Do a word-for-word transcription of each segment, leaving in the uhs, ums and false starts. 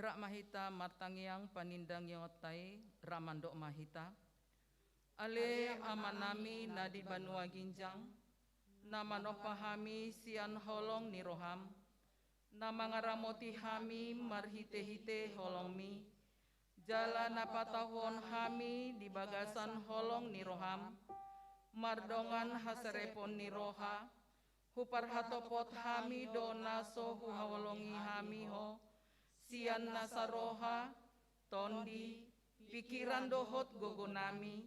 Rap ma hita martangiang panindangionta i, rap mandok ma hita. Ale Amanami na di banua ginjang, na manompa hami sian holong ni roham, na mangaramoti hami marhitehite holongmi, jala na patauhon hami di bagasan holong ni roham, mardongan haserepon ni roha, huparhatopot hami do na so huhaholongi hami ho, sian nasa roha, tondi, pikiran dohot gogonami,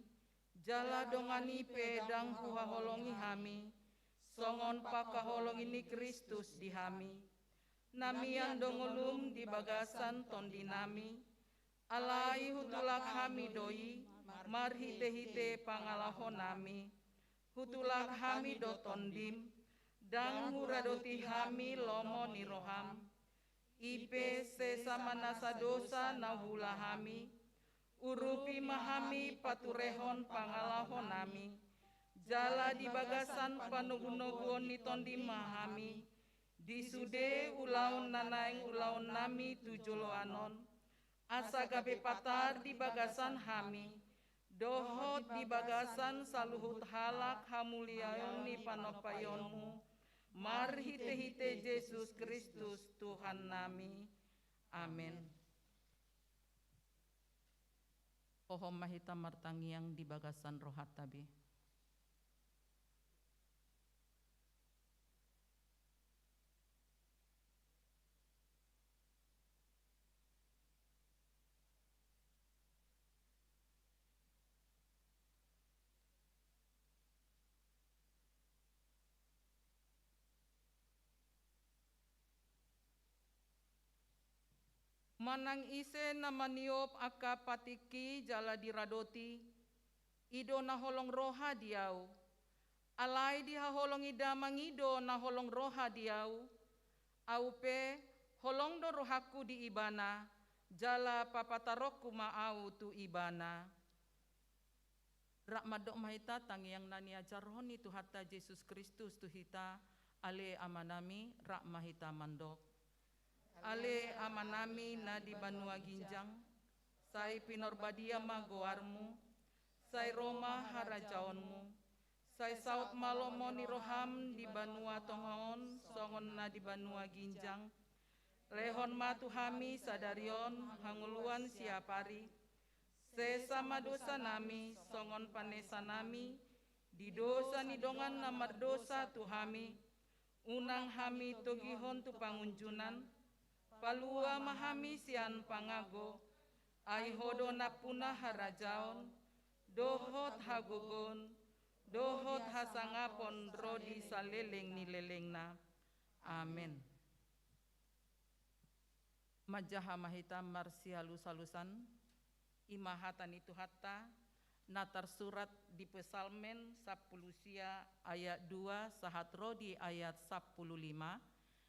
jala dongan i pe ndang huhaholongi hami, songon pangkaholongi ni Kristus di hami. Na mian do ngolum di bagasan tondinami, alai hutulak hami do i marhitehite pangalahonami. Hutulak hami do tondim, ndang huradoti hami lomo ni roham. I pe sesa ma nasa dosa na huula hami, urupi ma hami paturehon pangalahonami, jala di bagasan panogunoguon ni tondim ma hami, di sude ulaon na naeng ulaonnami tu joloan on, asa gabe patar di bagasan hami, dohot di bagasan saluhut halak hamuliaon ni panompaionmu, marhitehite Jesus Kristus Tuhannami. Amen. Hohom ma hita martangiang di bagasan rohanta be. Manang ise na maniop angka patikki jala diradoti, i do na holong roha di ahu. Alai dihaholongi Damang i do na holong roha di ahu. Ahu pe, holong do rohangku di ibana, jala papataronku ma ahu tu ibana. Rap mandok ma hita tangiang na niajarhon ni Tuhanta Jesus Kristus tu hita. Ale Amanami, rap ma hita mandok. Ale Amanami na di banua ginjang, sai pinarbadia ma goarmu, sai ro ma harajaonmu, sai saut ma lomo ni roham di banua tonga on songon na di banua ginjang. Lehon ma tu hami sadari on hangoluan siapari. Sesa ma dosanami songon panesanami di dosa ni dongan na mardosa tu hami. Unang hami togihon tu pangunjunan, palua ma hami sian pangago. Ai Ho do nampuna harajaon, dohot hagogoon, dohot hasangapon ro di saleleng ni lelengna. Amen. Manjaha ma hita marsialusalusan. I ma hata ni Tuhanta na tarsurat di Psalmen sampulu sia ayat dua sahat ro di ayat sampulu lima.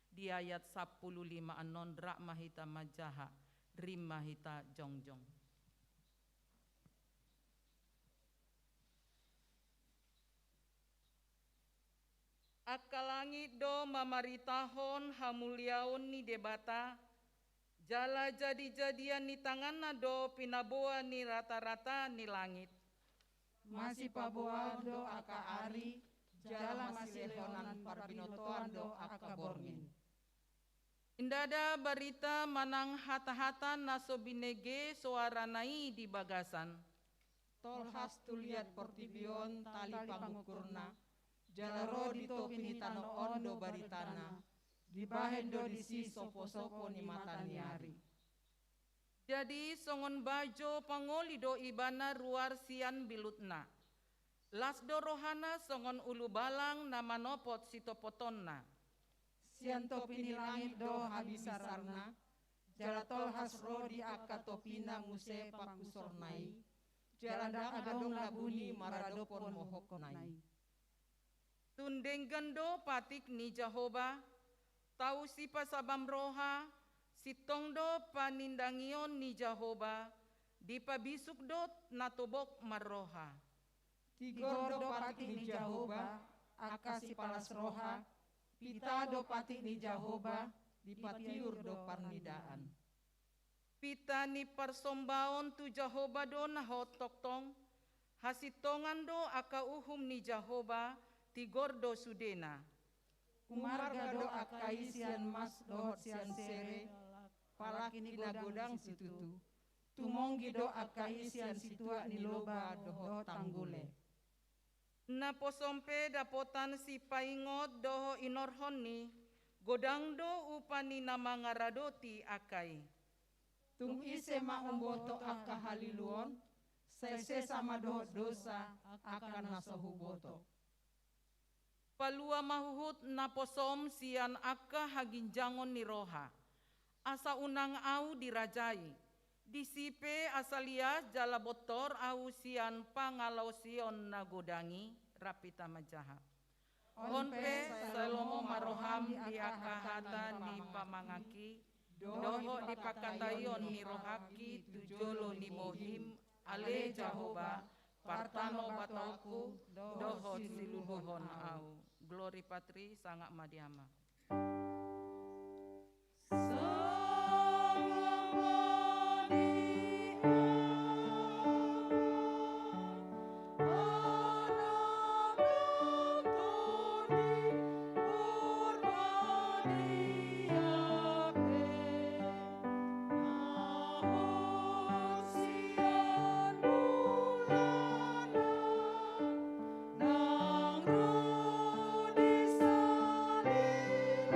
Di ayat sampulu lima annon rap ma hita manjaha. Rim ma hita jongjong. Angka langit do mamaritahon hamuliaon ni Debata, jala jadijadian ni tanganna do pinaboa ni ratarata ni langit. Masipaboaon do angka ari, jala masilehonan parbinotoan do angka borngin. Ndada barita manang hatahata na so binege soarana i di bagasan. Tolhas tu liat portibi on tali pangukurna, jala ro di topi ni tano on do baritana, dibahen do disi soposopo ni mata ni ari. Jadi songon bajo pangoli do ibana ruar sian bilutna. Las do rohana songon ulubalang na manopot sitopotonna. Sian topi ni langit do habisarna, jala tolhas ro di angka topina muse pangkusorna i, jala ndang adong labuni maradophon mohopna i. Tung denggan do patik ni Jahowa, tau sipasabam roha, sintong do panindangion ni Jahowa, dipabisuk do na tobok marroha. Tigor do patik ni Jahowa, angka sipalas roha, pita do patik ni Jahowa, dipatiur do parnidaan. Hita ni parsombaon tu Jahowa do na hot tongtong, hasintongan do angka uhum ni Jahowa, tigor do sudena. Humarga do angka i sian mas dohot sian sere, palak ni na godang situtu. Tumonggi do angka i sian situak ni loba dohot tanggule. Naposom pe dapotan sipaingot dohot inorhon ni, godang do upa ni na mangaradoti angka i. Tung ise ma umboto angka haliluon, sai sesa ma dohot dosa angka na so huboto. Palua ma huhut naposom sian angka haginjangon ni roha, asa unang ahu dirajai, disi pe asa lias jala bontor ahu sian pangalaosion na godang i. Rap hita manjaha. On pe, sai lomo ma roham di angka hata ni pamanganki, dohot di pangkataion ni rohangki tu jolo ni bohim, ale Jahowa, partano bataonku, dohot siluluhon ahu. Glory Patri, sangap ma di Ama. Nang ro di saleleng,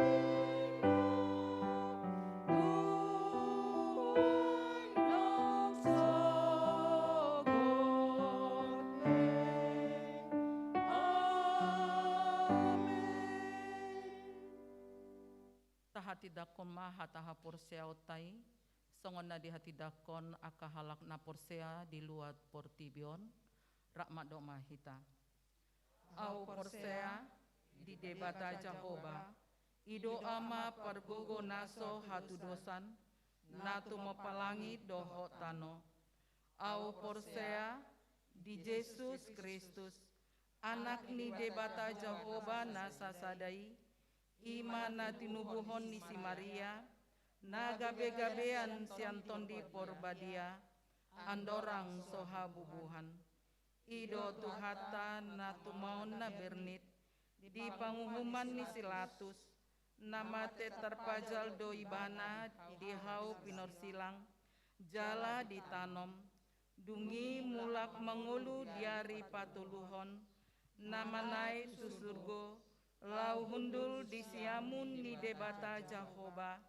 Tuhan nang sogot be. Amen. Tahatindangkon ma hata haporseaonta i, songon na dihatindangkon angka halak na porsea di luat portibi on. Rap mandok ma hita. Ahu porsea di Debata Jahowa, i do Ama pargogo na so hatudosan, na tumompa langit dohot tano. Ahu porsea di Jesus Kristus, Anak ni Debata Jahowa na sasada i, i ma na tinubuhon ni si Maria, na gabegabean sian Tondi Porbadia, andorang so habubuhan. I do Tuhanta na tumaon na bernit di panguhuman ni si Latus, na mate tarpajal do ibana di hau pinorsilang, jala ditanom, dung i mulak mangolu di ari patoluhon, na manaek tu surgo, laho hundul di siamun ni Debata Jahowa,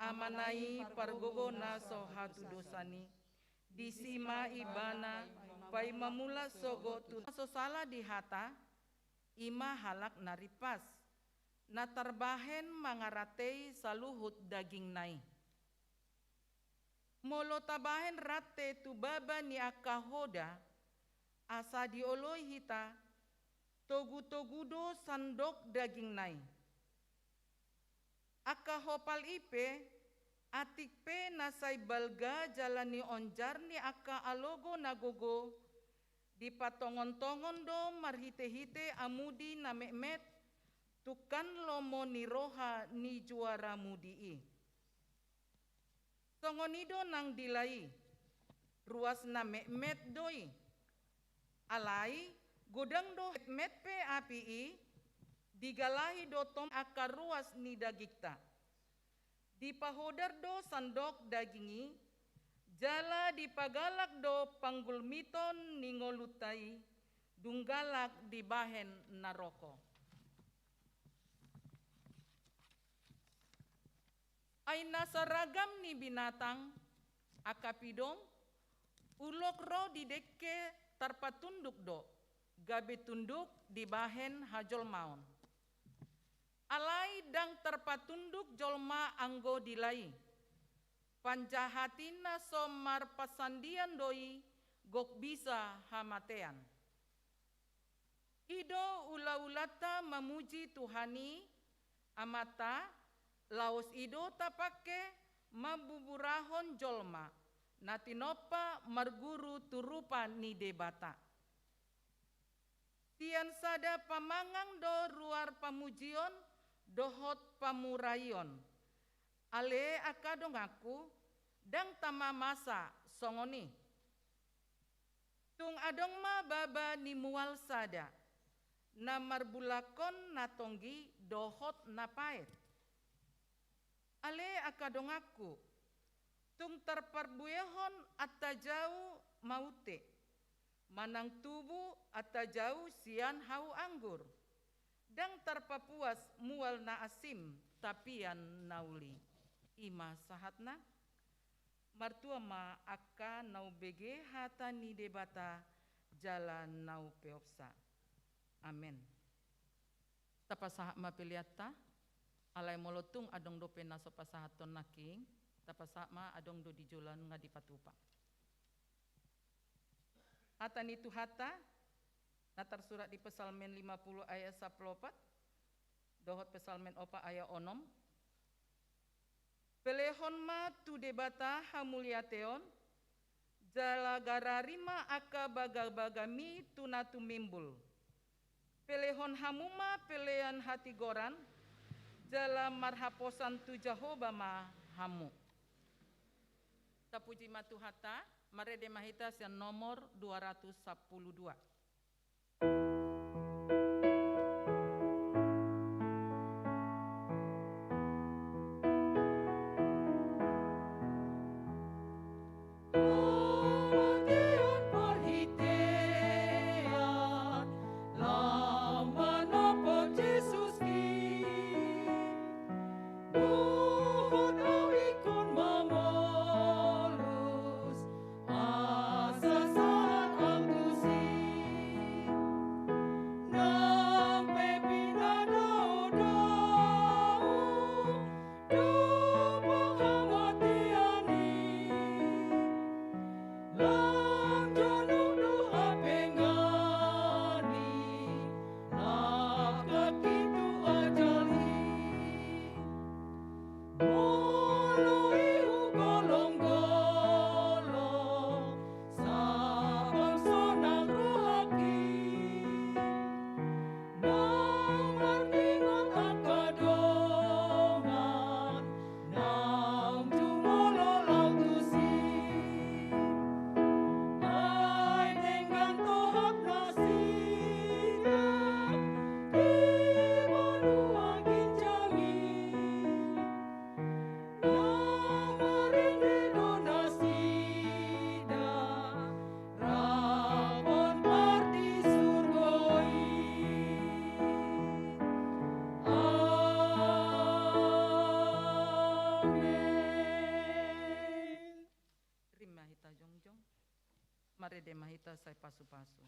Amana i pargogo na so hatudosan i. Disi ma ibana paima mulak sogot tu na so sala di hata, i ma halak na rimpas, na tarbahen mangaratei saluhut dagingna i. Molo tabahen rante tu baba ni angka hoda, asa dioloi hita, togutogu do sandok dagingna i. Angka hopal i pe, atik pe na sai balga jala nionjar ni angka alogo na gogo, dipatongontongon do marhitehite amudi na metmet, tungkan lomo ni roha ni juaramudi i. Songon i do nang dila i, ruas na metmet do i. Alai, godang do metmet pe api i, digalahi do tong angka ruas ni dagingta. Dipahodar do sandok daging i, jala dipagalak do panggulmiton ni ngolunta i, dung galak dibahen naroko. Ai na saragam ni binatang, angka pidong, ulok ro di dengke tarpatunduk do, gabe tunduk dibahen hajolmaon. Alai ndang tarpatunduk jolma anggo dila i. Panjahat i na so marpasandian do i, gok bisa hamatean. I do ulaulanta mamuji Tuhan i, Amanta, laos i do tapangke mambuburahon jolma, na tinompa marguru tu rupa ni Debata. Sian sada pamangang do ruar pamujion dohot pamuraion. Ale angka donganku, Ndang tama masa songon i. Tung adong ma baba ni mual sada, na marbulakkon na tonggi dohot na paet. Ale angka donganku, tung tarparbuehon antajau maute, manang tubu antajau sian hau anggur, ndang tarpapuas mual na asim tapian na uli. I ma sahatna. Martua ma angka na umbege hata ni Debata jala na umpeopsa. Amen. Tapasahat ma peleanta. Alai molo tung adong dope na so pasahathon nangkin, tapasahat ma, adong do di joloan nga dipatupa. Hata ni Tuhanta na tarsurat di Psalmen lima puluh ayat sampulu opat dohot Psalmen opat ayat onom. Pelehon ma tu Debata hamuliateon, jala garari ma angka bagabaga-Mi tu na tumimbul. Pelehon hamu ma pelean hatigoran, jala marhaposan tu Jahowa ma hamu. Tapuji ma Tuhanta. Marende ma hita sian nomor dua ratus sampulu dua. Hamatean parhitean lam manopot Jesus i, dohot Au ingkon mamolus asa sahat Au tusi. Nang pe pinadaodao dompak hamatean i, lam jonok do hape ngani, langkangki tu ajal i. Molo i hugolonggolong, sabam sonang rohangki. Nang marningot angka dongan, naung jumolo Au tusi. Ai denggan tohap nasida di banua ginjang i. Nang marende do nasida rap di surgo i. Amen. Rima hita jongjong. Marende ma hita sai pasupasu.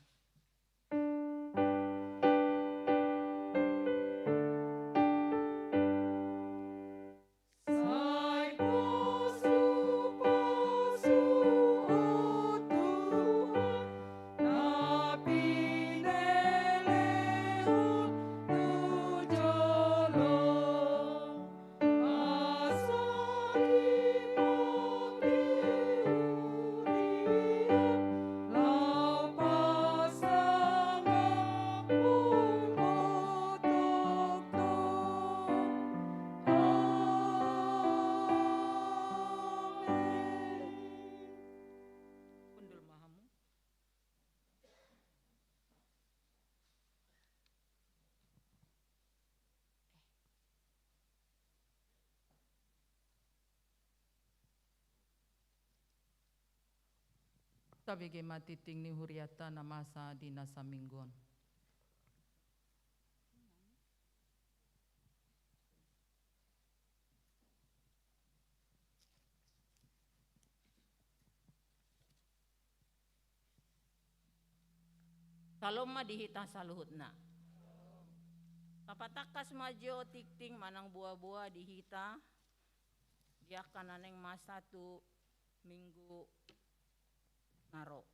Sai pasupasu, o Tuhan, na pinelehon tu jolo. Asa dipangkuri laho pasangaphon ho tongtong. Amen. Hundul ma hamu. Tabege ma tingting ni hurianta na masa di na saminggu on. Salom ma di hita saluhutna. Tapatangkas ma jo tingting manang boaboa di hita, di angka na naeng masa tu minggu na ro.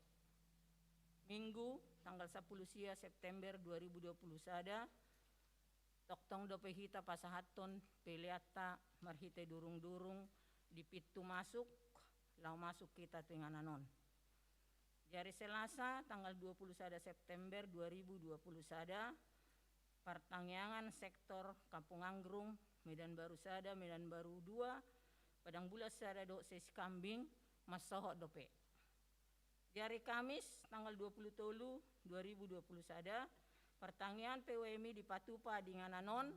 Minggu tanggal sampulu sia September dua ribu dua puluh sada, tongtong dope hita pasahathon peleanta marhite durungdurung di pintu masuk, laho masuk hita tu inganan on. Di ari Selasa tanggal dua puluh sada September dua ribu dua puluh sada, partangiangan sektor Kampung Anggrung, Medan Baru sada, Medan Baru dua, padang bulan sada dohot sesi kambing, mansohot dope. Di hari Kamis tanggal dua puluh tolu dua ribu dua puluh sada, partangiangan P W M I dipatupa di inganan on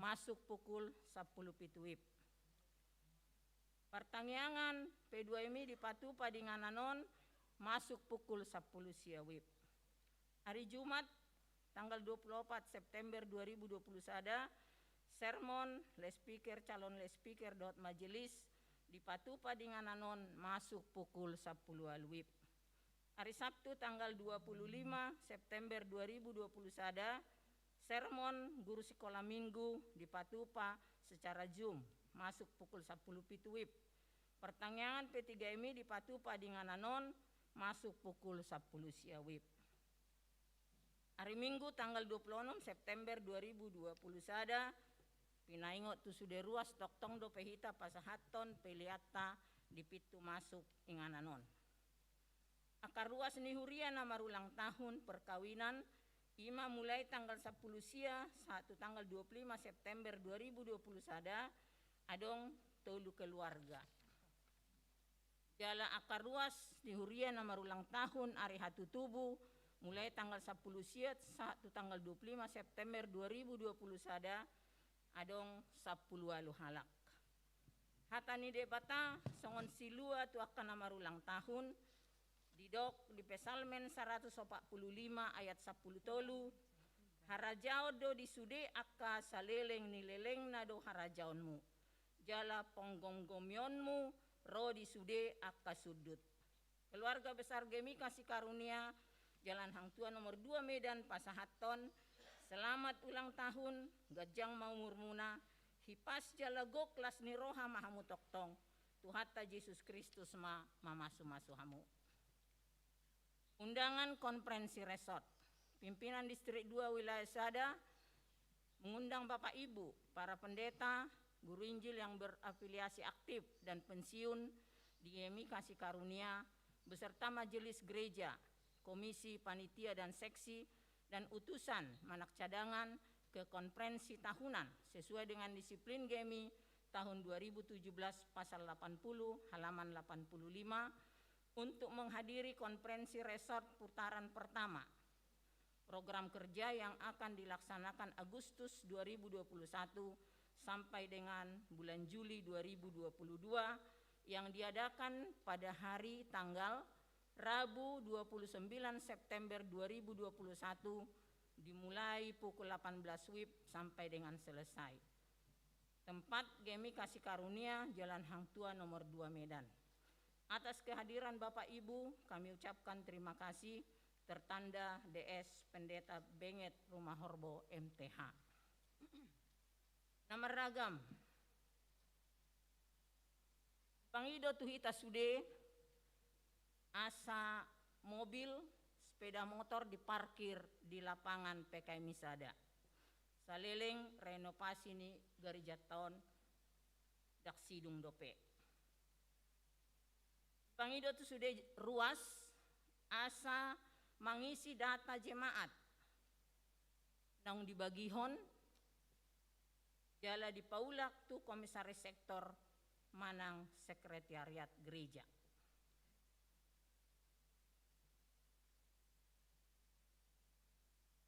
masuk pukul sampulu pitu WIB. Partangiangan P dua M I dipatupa di inganan on masuk pukul sampulu sia WIB. Hari Jumat tanggal dua puluh opat September dua ribu dua puluh sada, sermon, loudspeaker, calon loudspeaker dohot majelis dipatupa di inganan on masuk pukul sampulu ualu WIB. Hari Sabtu tanggal dua puluh lima September dua ribu dua puluh sada, sermon guru sikola minggu dipatupa secara Zoom, masuk pukul sampulu pitu WIB. Partangiangan P tiga M I dipatupa di inganan on, masuk pukul sampulu sia WIB. Hari Minggu tanggal dua puluh onom September dua ribu dua puluh sada, pinaingot tu sude ruas, tongtong dope hita pasahathon peleanta di pintu masuk inganan on. Angka ruas ni huria na marulang tahun perkawinan, i ma mulai tanggal sampulu sia sahat tu tanggal dua puluh lima September dua ribu dua puluh sada, adong tolu keluarga. Jala angka ruas ni huria na marulang tahun ari hatutubu, mulai tanggal sampulu sia sahat tu tanggal dua puluh lima September dua ribu dua puluh sada, adong sampulu ualu halak. Hata ni Debata songon silua tu angka na marulang tahun, didok di Psalmen saratus opat pulu lima ayat sampulu tolu, harajaon do di sude angka saleleng ni lelengna do harajaonmu, jala pangomgomionmu ro di sude angka sundut. Keluarga besar G M I Kasih Karunia, Jalan Hang Tuah nomor dua Medan, pasahathon selamat ulang tahun, ganjang ma umurmuna, hipas jala gok las ni roha ma hamu tongtong, Tuhanta Jesus Kristus ma mamasumasu hamu. Undangan konferensi resort. Pimpinan Distrik dua Wilayah Sada mengundang Bapak Ibu, para pendeta, guru Injil yang berafiliasi aktif dan pensiun di G M I Kasih Karunia, beserta majelis gereja, komisi, panitia, dan seksi, dan utusan manang cadangan ke konferensi tahunan sesuai dengan disiplin G M I tahun dua ribu tujuh belas pasal delapan puluh halaman delapan puluh lima untuk menghadiri konferensi resort putaran pertama program kerja yang akan dilaksanakan Agustus dua ribu dua puluh satu sampai dengan bulan Juli dua ribu dua puluh dua, yang diadakan pada hari tanggal Rabu dua puluh sembilan September dua ribu dua puluh satu, dimulai pukul delapan belas WIB sampai dengan selesai. Tempat G M I Kasih Karunia, Jalan Hang Tuah nomor dua Medan. Atas kehadiran Bapak Ibu, kami ucapkan terima kasih, tertanda D S Pendeta Benget Rumahorbo M T H. Na marragam. Pangido tu hita sude asa mobil, sepeda motor diparkir di lapangan P K M I sada. Saleleng renovasi ni garejanta on ndang sidung dope. Pangido tu sude ruas asa mangisi data jemaat naung dibagihon jala dipaulak tu komisaris sektor manang sekretariat gereja.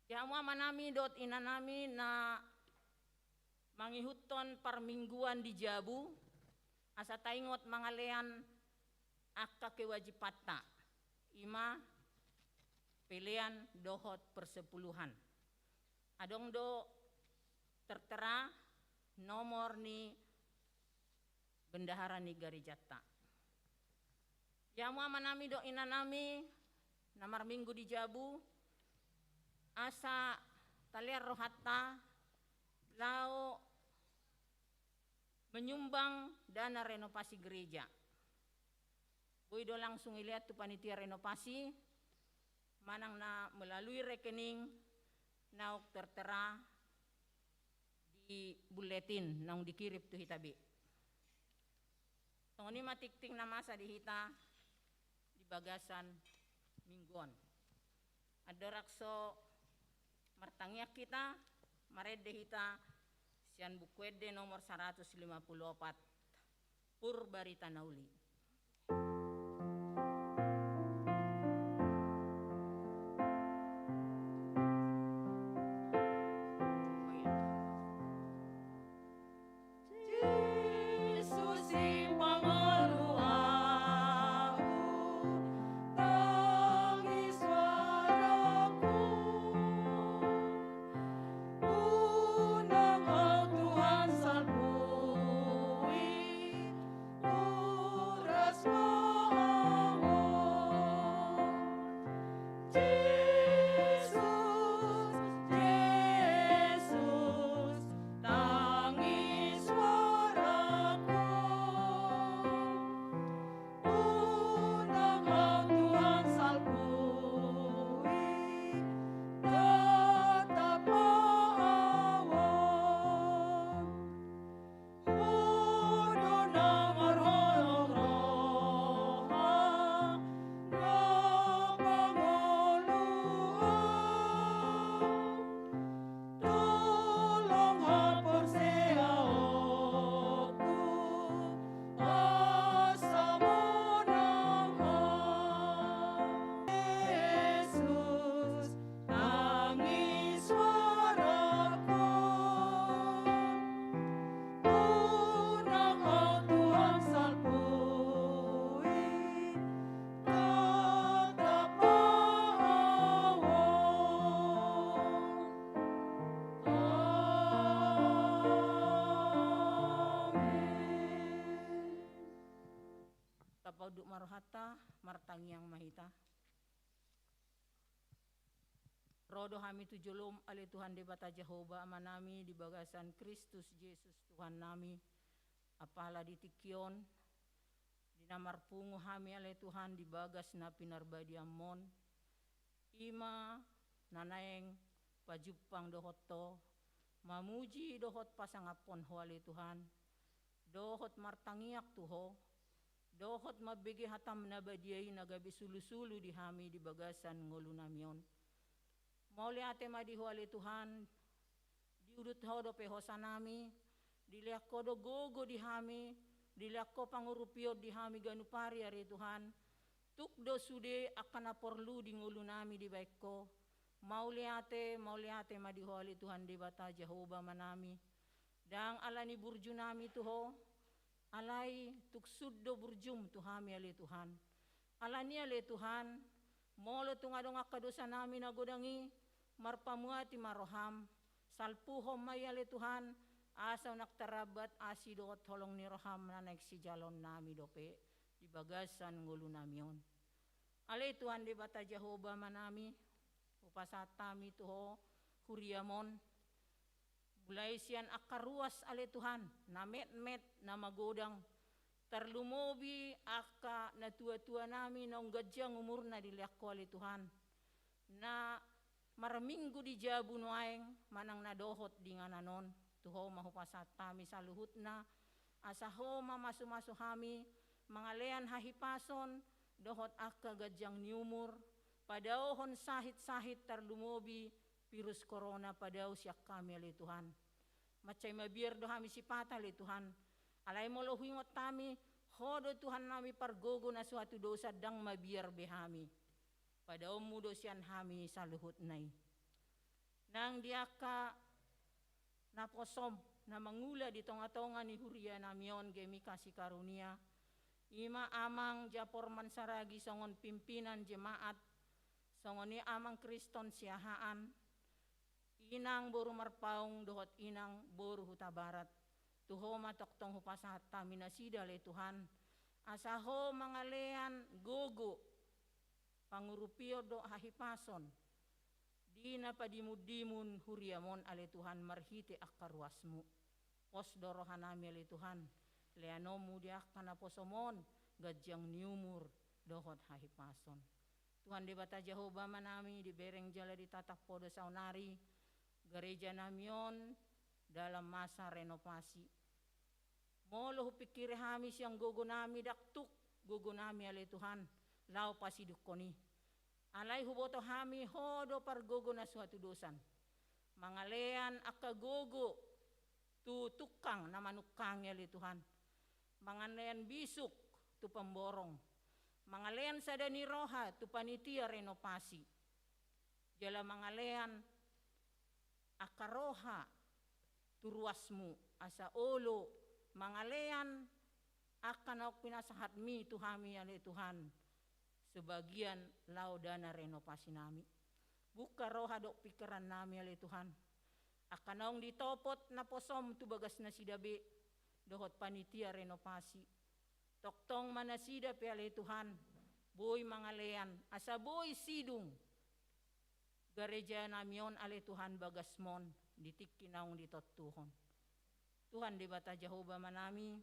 Di hamu amanami dohot inanami na mangihuthon parmingguan di jabu, asa taingot mangalean angka kewajibanta, i ma pelean dohot persepuluhan. Adong do tertera nomor ni bendahara ni garejanta. Di hamu amanami dohot inanami na marminggu di jabu, asa talean rohanta laho menyumbang dana renovasi gereja. Boi do langsung dilean tu panitia renovasi manang na melalui rekening naung tertera di buletin naung dikirim tu hita be. Songon i ma tingting na masa di hita di bagasan minggu on. Andorang so martangiang hita, marende hita sian Buku Ende nomor saratus lima pulu opat. Purbarita na uli. Jesus, simpang ahu, tangis suaraku. Unang ahu Tuhan salpu i, uras ma ahu. Jesus, Jesus, tangis suaraku. Unang ahu Tuhan salpu i, tetap ma ahu. Ho do na marholong roha, na pangolu ahu. Tolong haporseaonku, asa monang ahu. Jesus, tangis suaraku. Unang ahu Tuhan salpu i, tetap ma ahu. Amen. Tapaunduk ma rohanta, martangiang ma hita. Ro do hami tu jolom, ale Tuhan Debata Jahowa Amanami, di bagasan Kristus Jesus Tuhannami. Apala di tingki on, di na marpungu hami, ale Tuhan, di bagas na pinarbadiamon, i ma na naeng pajumpang dohot Ho, mamuji dohot pasangaphon Ho, ale Tuhan, dohot martangiang tu Ho, dohot mambege hataM na badia i na gabe sulusulu di hami di bagasan ngolunami on. Mauliate ma di Ho, ale Tuhan, diudut Ho dope hosanami, dilehon Ho do gogo di hami, dilehon Ho pangurupion di hami ganup ari, ale Tuhan. Tuk do sude angka na porlu di ngolunami dibahen Ho. Mauliate, mauliate ma di Ho, ale Tuhan Debata Jahowa Amanami. Ndang ala ni burjunami tu Ho, alai tuk sun do burjuM tu hami, ale Tuhan. Alani i, ale Tuhan, molo tung adong angka dosanami na godang i, marpamuati ma rohaM, salpuhon ma i, ale Tuhan, asa unang tarambat asi dohot holong ni rohaM na naeng sijaloonnami dope di bagasan ngolunami on. Ale Tuhan Debata Jahowa Amanami, hupasahat hami tu Ho huriaM on, mulai sian angka ruas, ale Tuhan, na metmet, na magodang, tarlumobi angka natuatuanami naung ganjang umurna dilehon Ho, ale Tuhan, na marminggu di jabu nuaeng manang na dohot di inganan on. Tu Ho ma hupasahat hami saluhutna, asa Ho ma masumasu hami mangalean hahipason dohot angka ganjang ni umur, padaohon sahit-sahit, tarlumobi virus corona, padao sian hami, ale Tuhan. Mansai mabiar do hami sipata, ale Tuhan. Alai molo huingot hami, Ho do Tuhannami pargogo na so hatudosan, ndang mabiar be hami. PadaonMu do sian hami saluhutna i. Nang di angka naposoM na mangula di tongatonga ni hurianami on, GMI Kasih Karunia, i ma Amang Japorman Saragi songon pimpinan jemaat, songon i Amang Kriston Siahaan, Inang boru Marpaung dohot Inang boru Hutabarat. Tu Ho ma tongtong hupasahat hami nasida, ale Tuhan, asa Ho mangalean gogo, pangurupion dohot hahipason di na padimundimun huriaM on, ale Tuhan, marhite angka ruasMu. Pos do rohanami, ale Tuhan, leanonMu di angka naposoM on ganjang ni umur dohot hahipason. Tuhan Debata Jahowa Amanami, dibereng jala ditatap Ho do saonari garejanami on dalam masa renovasi. Molo hupingkiri hami sian gogonami, ndang tuk gogonami, ale Tuhan, laho pasidungkon i. Alai huboto hami Ho do pargogo na so hatudosan, mangalean angka gogo tu tungkang na manungkangi, ale Tuhan. mangalean bisuk tu pamborong, mangalean sada ni roha tu panitia renovasi, jala mangalean angka roha tu ruasmu, asa olo mangalean angka naung pinasahatmi tu hami ale Tuhan, sebagian laho dana renovasinami. Buka roha dohot pingkirannami ale Tuhan, angka naung ditopot naposom tu bagas nasida be, dohot panitia renovasi. Tongtong ma nasida pe ale Tuhan, boi mangalean, asa boi sidung garejanami on ale Tuhan bagasmon di tingki naung ditontuhon. Tuhan Debata Jahowa Amanami,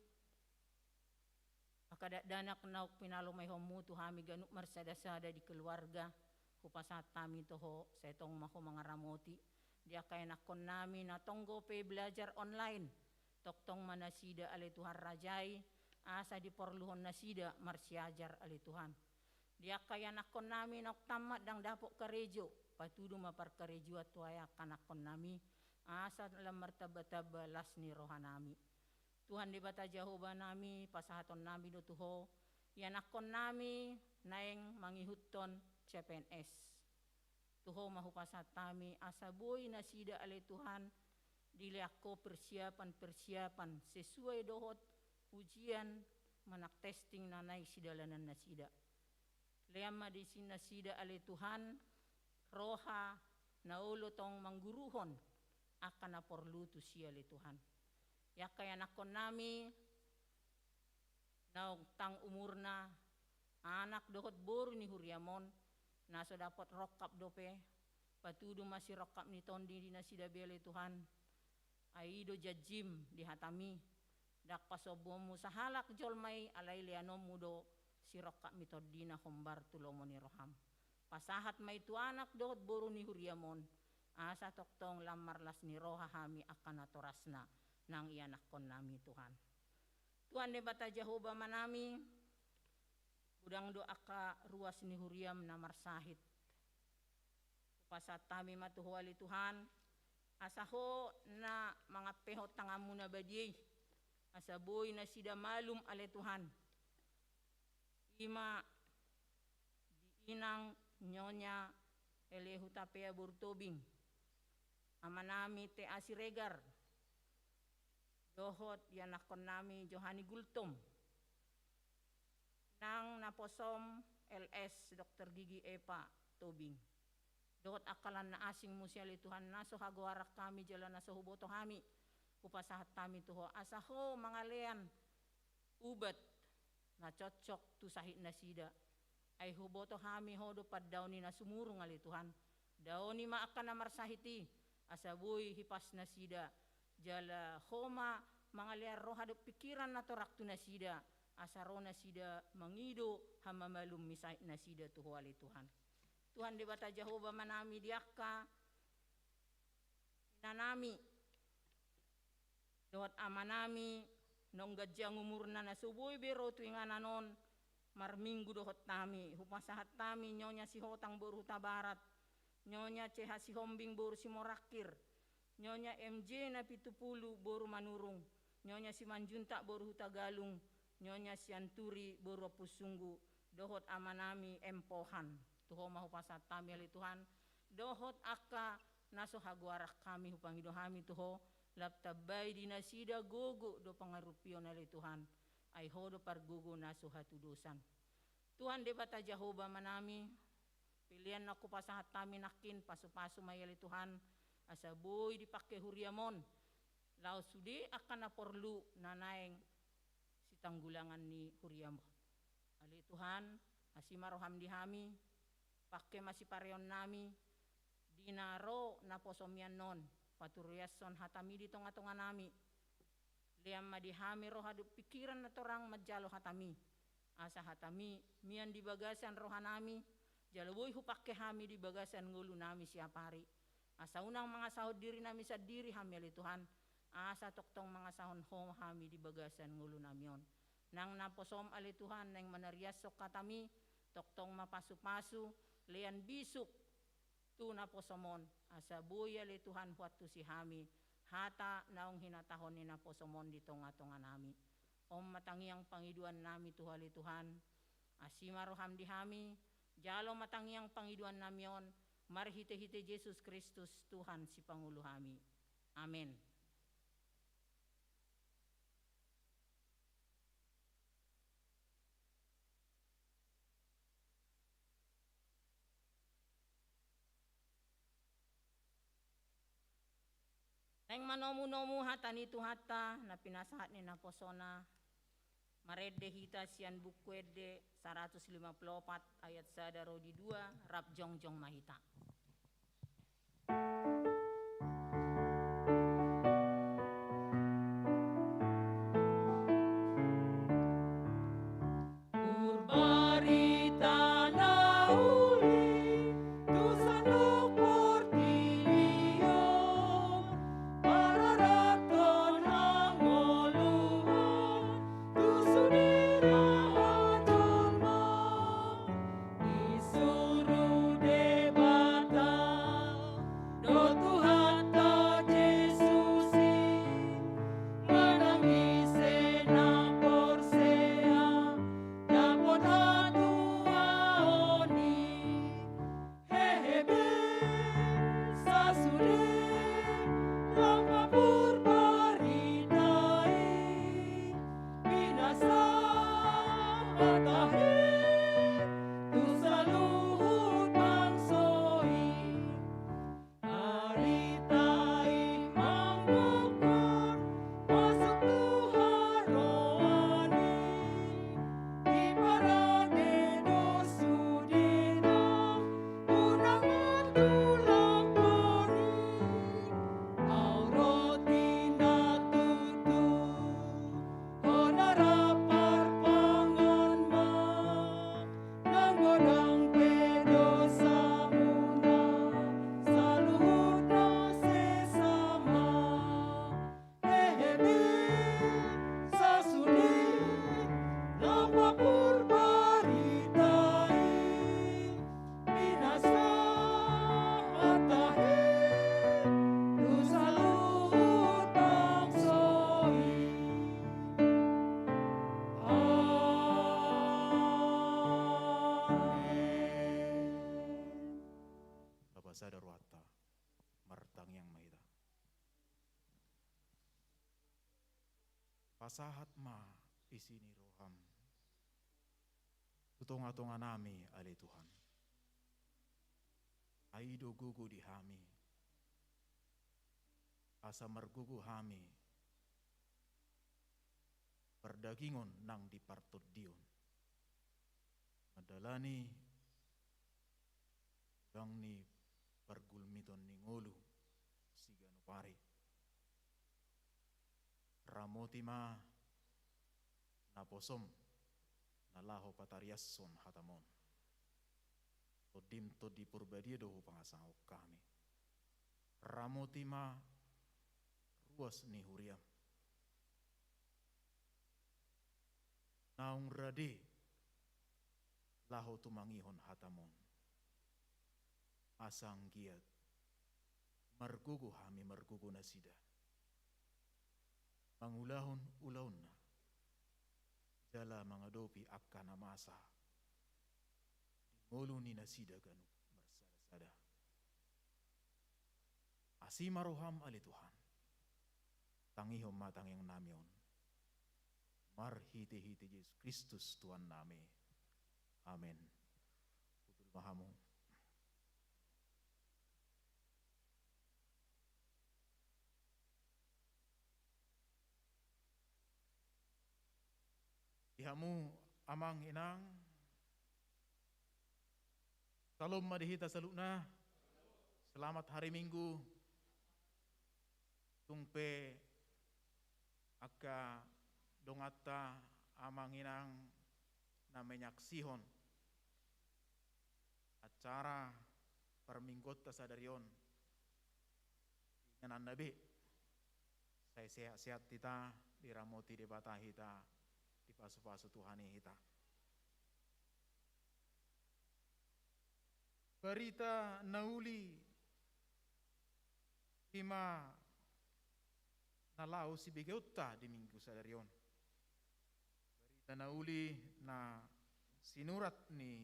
angka dakdanak naung pinalomaihonmu tu hami ganup marsada-sada di keluarga, hupasahat hami tu ho, sai tong ma ho mangaramoti, di angka ianakkonnami na tonggo pe belajar online, tongtong ma nasida ale Tuhan rajai, asa diporluhon nasida marsiajar ale Tuhan. Di angka ianakkonnami naung tammat ndang dapot karejo, patudu ma parkarejoan tu angka anakkonnami, asa lam martamba-tamba las ni rohanami. Tuhan Debata Jahowa nami, pasahatonnami do tu ho ianakkonnami naeng mangihuthon C P N S. Tu ho ma hupasahat hami asa boi nasida ale Tuhan dilean ho persiapan-persiapan sesuai dohot ujian manang testing na naeng sidalanannasida. Lean ma disi nasida ale Tuhan roha na olo tong mangguruhon angka na porlu tusi ale Tuhan. Di angka ianakkonnami naung tang umurna, anak dohot boru ni huriam on, na so dapot rongkap dope, patudu ma sirongkap ni tondi di nasida be ale Tuhan. Ai i do janjim di hatami, ndang pasombuonmu sahalak jolma i, alai leanonmu do sirongkap ni tondina hombar tu lomo ni roham. Pasahat ma i tu anak dohot boru ni huriam on, asa tongtong lam marlas ni roha hami angka natorasna nang ianakkonnami Tuhan. Tuhan Debata Jahowa Amanami, godang do angka ruas ni huriam na marsahit. Hupasahat hami ma tu ho ale Tuhan, asa ho na mangampehon tanganmu na badia i, asa boi nasida malum ale Tuhan. I ma di inang Nyonya Ele Hutapea boru Tobing, amanami T A Siregar, dohot ianakkonnami Johani Gultom, nang naposom L S Doktor Gigi Epa Tobing, dohot angka lan na asing muse ale Tuhan na so hagoaran hami jala na so huboto hami, hupasahat hami tu ho asa ho mangalean ubat na cocok tu sahit nasida. Ai huboto hami ho do pandaoni na sumurung ale Tuhan. Daoni ma angka na marsahit i, asa boi hipas nasida, jala ho ma mangalean roha dohot pingkiran na torang tu nasida, asa ro nasida mangido hamamalum ni sahit nasida tu ho ale Tuhan. Tuhan Debata Jahowa Amanami, di angka inanami dohot amanami naung ganjang umurna na so boi be ro tu inganan on marminggu dohot hami, hupasahat hami Nyonya Sihotang boru Hutabarat, Nyonya C H Sihombing boru Simorangkir, Nyonya M J Napitupulu boru Manurung, Nyonya Simanjuntak boru Hutagalung, Nyonya Sianturi boru Ompusunggu, dohot amanami M Pohan. Tu ho ma hupasahat hami ale Tuhan, dohot angka na so hagoaran hami hupangido hami tu ho, lam tambai di nasida gogo dohot pangarupion ale Tuhan. Ai ho do pargogo na so hatudosan. Tuhan Debata Jahowa Amanami, pelean na hupasahat hami nangkin pasupasu ma i ale Tuhan, asa boi dipangke huriam on laho sude angka na porlu na naeng sitanggulangan ni huriam on. Ale Tuhan, asi ma roham di hami, pangke ma sipareonnami, di na ro naposomi annon, paturiashon hatami di tonga-tonganami. Lean ma di hami roha dohot pingkiran na torang manjalo hatami. Asa hatami mian di bagasan rohanami, jala boi hupangke hami di bagasan ngolunami siapari. Asa unang mangasahon dirinami sandiri hami ale Tuhan, asa tongtong mangasahon ho hami di bagasan ngolunami on. Nang naposom ale Tuhan naeng manariashon hatami, tongtong ma pasupasu, lean bisuk tu naposom on, asa boi ale Tuhan huantusi hami hata naung hinatahon ni naposom on di tonga-tonganami. On ma tangiang pangidoannami tu Ho ale Tuhan, asi ma roham di hami, jalo ma tangiang pangidoannami on, marhitehite Jesus Kristus Tuhan sipangolu hami. Amen. Naeng manomu-nomu hata ni Tuhanta na pinasahat ni naposona, marende hita sian Buku Ende saratus lima pulu opat ayat sada ro di dua, rap jongjong ma hita. Purbarita na uli tu saluhut portibi on, pararathon hangoluan tu sude raja jolma. Disuru Debata do Tuhanta Jesus i, manang ise na porsea dapot hatuaon i. Hehe be, sasude lam ma purbarita i, pinasahat tahe tu saluhut bangso i. Barita i manggokkan masuk tu haroan i, diparade do sude na unang matulangkon i. Au roti na tutu, hona rap parpangan ma, nang godang pe dosamuna, saluhutna sesa ma. Hehe be, sasude lam ma purbarita i, pinasahat tahe tu saluhut bangso i. Amen. Bapa sada rohanta, martangiang ma hita. Pasahat ma isi ni roham tu tonga-tonga nami, ale Tuhan. Ai do gogo di hami, asa margogo hami pardagingon nang di partondion, mandalani godang ni pargulmiton ni ngolu siganup ari. Ramoti ma naposom na laho patariashon hatam on. Tondim Tondi Porbadia do hupangasahon hami. Ramoti ma ruas ni huriam. Naung rade laho tumangihon hatam on. Asa anggiat margogo hami margogo nasida mangulahon ulaonna, jala mangadopi angka na masa di ngolu ni nasida ganup marsada-sada. Asi ma roham, ale Tuhan. Tangihon ma tangiang nami on. Marhite-hite Jesus Kristus Tuhan nami. Amen. Hundul ma hamu. Di hamu amang inang, salom ma di hita saluhutna. Selamat hari Minggu. Tung pe angka donganta amang inang na menyaksihon acara parmingguonta sadari on, ingananna be, sai sehat-sehat hita, diramoti Debata hita, dipasu-pasu Tuhan i hita. Barita na uli i ma na laho sibegeonta di Minggu sadari on. Na uli na sinurat ni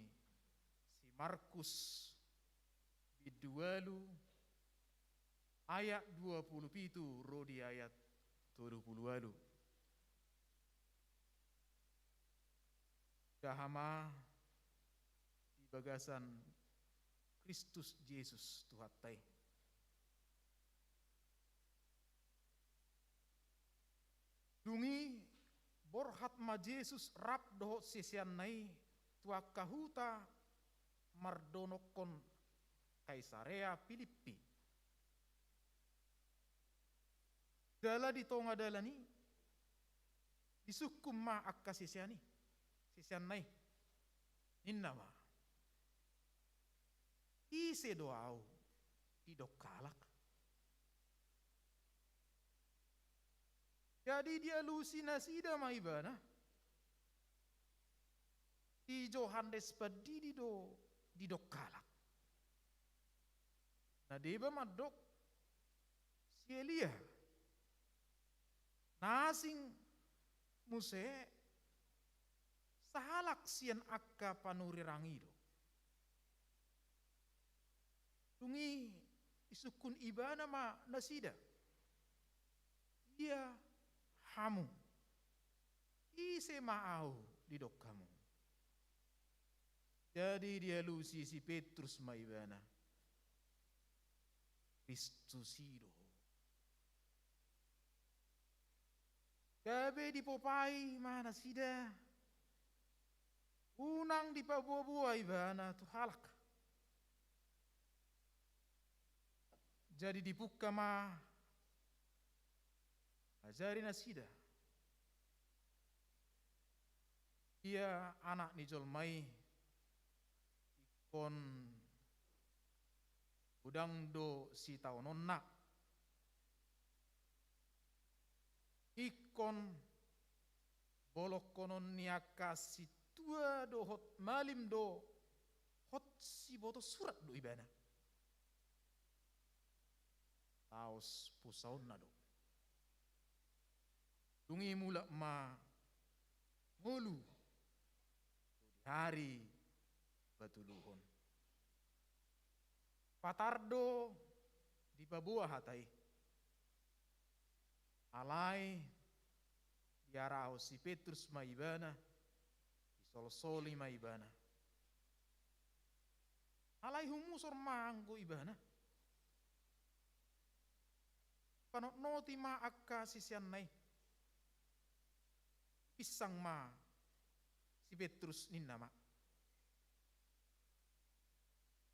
si Markus, bindu ualu, ayat dua pulu pitu ro di ayat tolu pulu ualu. Gaha ma di bagasan Kristus Jesus Tuhanta i. Dung i borhat ma Jesus rap dohot siseanna i tu angka huta mardonokkon Kaisarea Pilippi. Jala di tonga dalan i disungkun ma angka sisean i, siseanna i. Ninna ma, "Ise do ahu didok halak?" Jadi dialusi nasida ma ibana, "Si Johannes Pandidi do didok halak." Na deba mandok, "Si Elia." Na asing muse sahalak sian angka panurirang i do. Dung i disungkun ibana ma nasida, "Ia hamu? Ise ma ahu didok hamu?" Jadi dialusi si Petrus ma ibana, "Kristus i do ho." Gabe dipopai ma nasida, unang dipaboaboa ibana tu halak. Jadi dipungka ma ajari nasida, "Ia Anak ni jolma i ingkon godang do sitaononna, ingkon bolongkonon ni angka sintua dohot malim do, hot siboto surat do ibana, laos pusaonna do." Dung i mulak ma ngolu di ari patoluhon. Patar do dipaboa hata i. Alai diarahon si Petrus ma ibana, disolsoli ma ibana. Alai humusor ma anggo ibana. Panotnoti ma angka siseanna i. Pinsang ma si Petrus, ninna ma,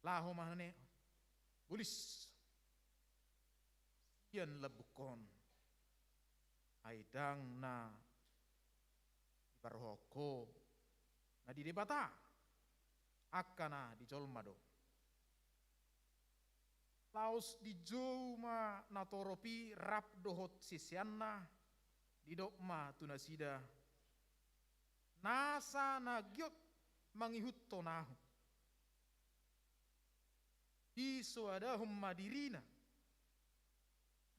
"Laho ma nane, bolis sian lambungkon. Ai ndang na diparrohahon ho na di Debata, angka na di jolma do." Laos dijou ma natorop i rap dohot siseanna, didok ma tu nasida, "Nasa na giot mangihuthon ahu, disoadahon ma dirina,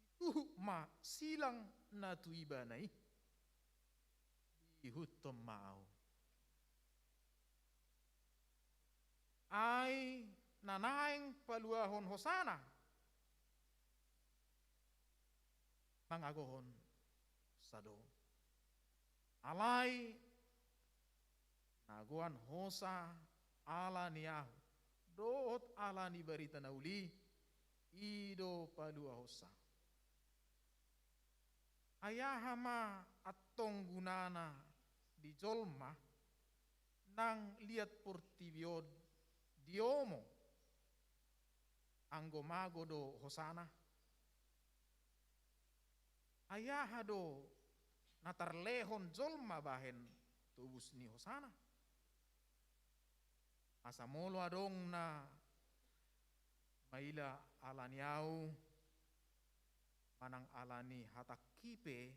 dituhuk ma silang na tu ibana i, diihuthon ma ahu." Ai na naeng paluahon hosana mangagohon hosa do. Alai na goan hosa ala ni ahu dohot ala ni barita na uli i do paluahonsa. Ai aha ma antong gunana di jolma nang liat portibi on diomo, anggo mago do hosana? Ai aha do na tarlehon jolma bahen tobus ni hosana? Asa molo adong na maila ala ni ahu manang ala ni hatangki pe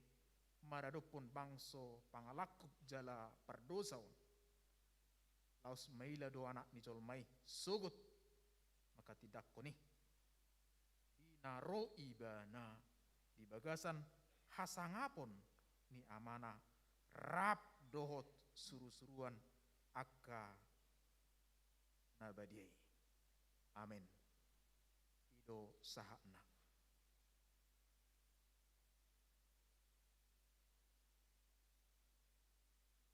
maradophon bangso pangalangkup jala pardosa on, laos maila do Anak ni jolma i sogot manghatindanghon i di na ro ibana di bagasan hasangapon ni Amana rap dohot surusuruan angka na badia i. Amen. I do sahatna.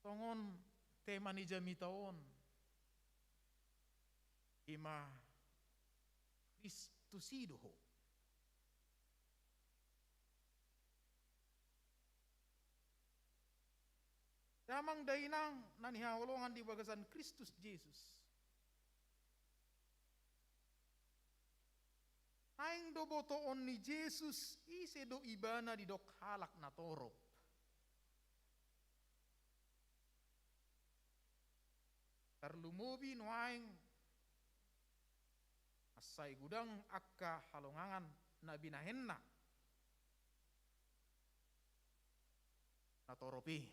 Songon tema ni jamita on, i ma Kristus i do ho. Damang dainang na hinaholongan di bagasan Kristus Jesus. Naeng do botoon ni Jesus ise do ibana didok halak na torop. Tarlumobi nuaeng mansai godang angka halongangan na binahenna na torop i.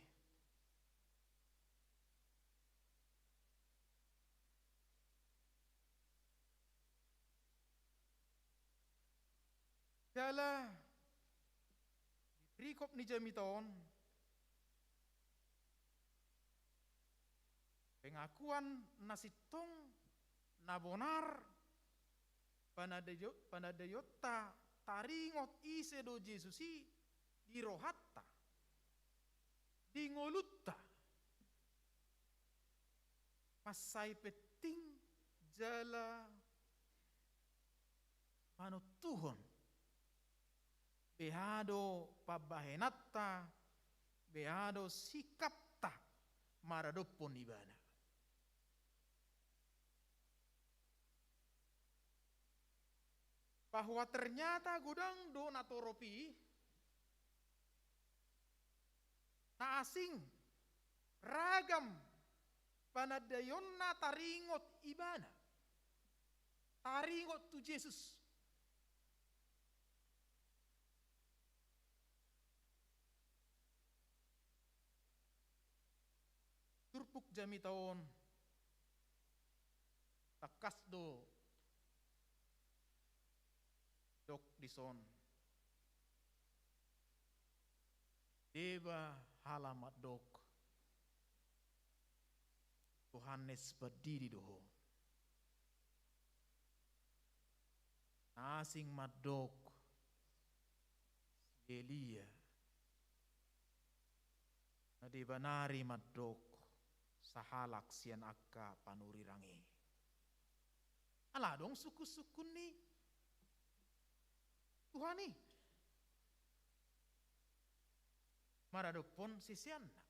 Jala di perikop ni jamita on, pengakuan na sintong na bonar, panandaio-, panandaionta taringot ise do Jesus i di rohanta, di ngolunta. Mansai penting jala manontuhon beha do pambahenanta, beha do sikapta maradophon ibana. Bahwa ternyata godang do na torop i, na asing, ragam panandaionna taringot ibana, taringot tu Jesus. Turpuk jamita on, tangkas do didok dison. Deba halak mandok Johannes Pandidi do ho. Na asing mandok si Elia. Na deba nari mandok sahalak sian angka panurirang i. Ala adong sungkunsungkun ni Tuhan i maradophon siseanna.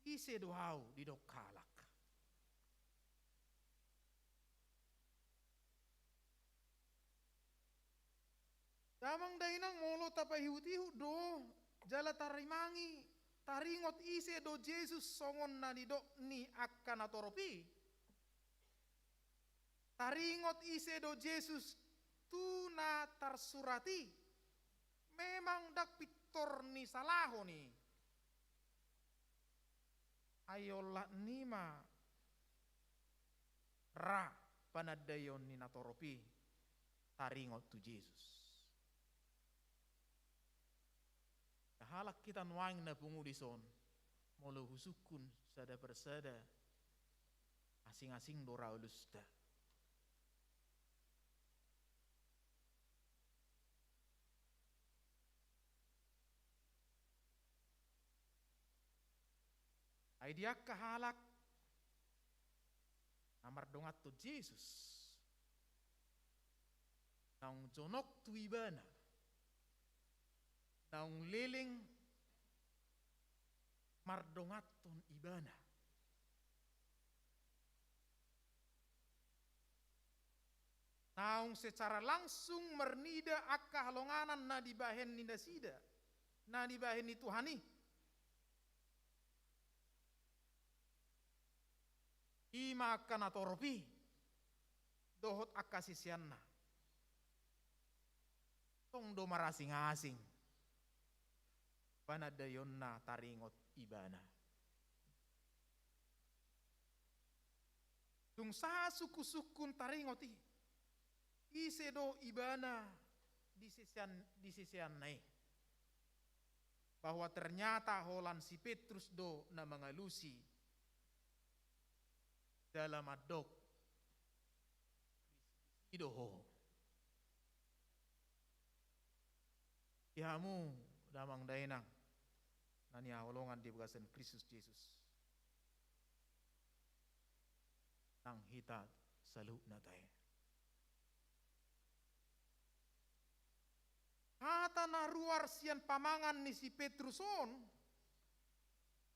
Ise do ahu didok halak? Damang dainang, molo tapaihutihut do jala tarimangi, taringot ise do Jesus songon na nidok ni angka na torop i, taringot ise do Jesus tu na tarsurat i, memang ndang pintor ni salahon i. Ai olat ni ma ra panandaion ni na torop i taringot tu Jesus. Halak hita nuaeng na pungu dison, molo husungkun sada per sada, asing-asing do ra ulusta. Ai di angka halak na mardonganhon Jesus, naung jonok tu ibana, naung leleng mardonganhon ibana, naung secara langsung marnida angka halonganan na dibahen ni nasida, na dibahen ni Tuhan i. I ma angka na torop i dohot angka siseanna. Tong do marasing-asing panandaionna taringot ibana. Tung sahat sungkunsungkun taringot i, ise do ibana di sisean, di siseanna i? bahwa ternyata holan si Petrus do na mangalusi jala mandok, "Kristus i do ho." Di hamu damang dainang na hinaholongan di bagasan Kristus Jesus, nang hita saluhutna tahe. Hata na ruar sian pamangan ni si Petrus on,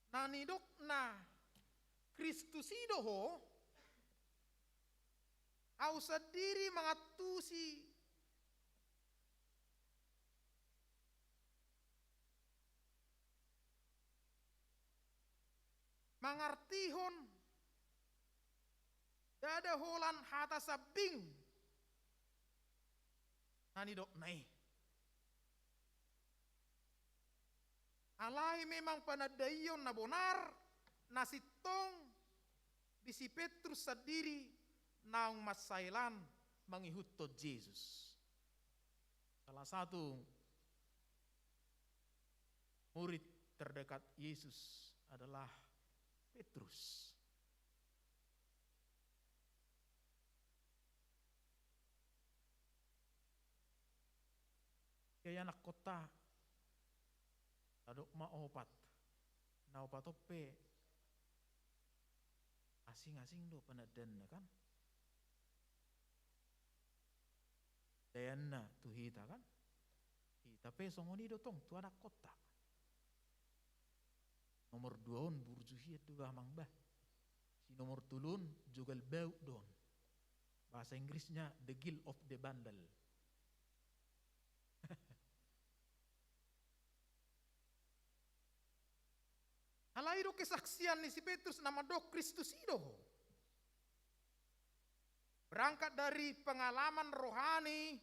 na nidokna, "Kristus i do ho," au sandiri mangantusi, mangartihon ndada holan hata sambing na nidokna i. Alai memang panandaion na bonar na sintong di si Petrus sandiri naung mansai lan mangihuthon Jesus. Salah satu murid terdekat Yesus adalah Petrus. Ia anakkonta, adong ma opat. Na opat on pe asing-asing do panandaanna, kan? Dayanna tu hita, kan? Hita pe songon i do tong tu anakkonta. Nomor dua on burju hian do, bah, amang, bah. Si nomor tolu on jogal bauk do on. Bahasa Inggrisnya the guilt of the bundle. Alai do kesaksian ni si Petrus na mandok, "Kristus i do ho." Berangkat dari pengalaman rohani,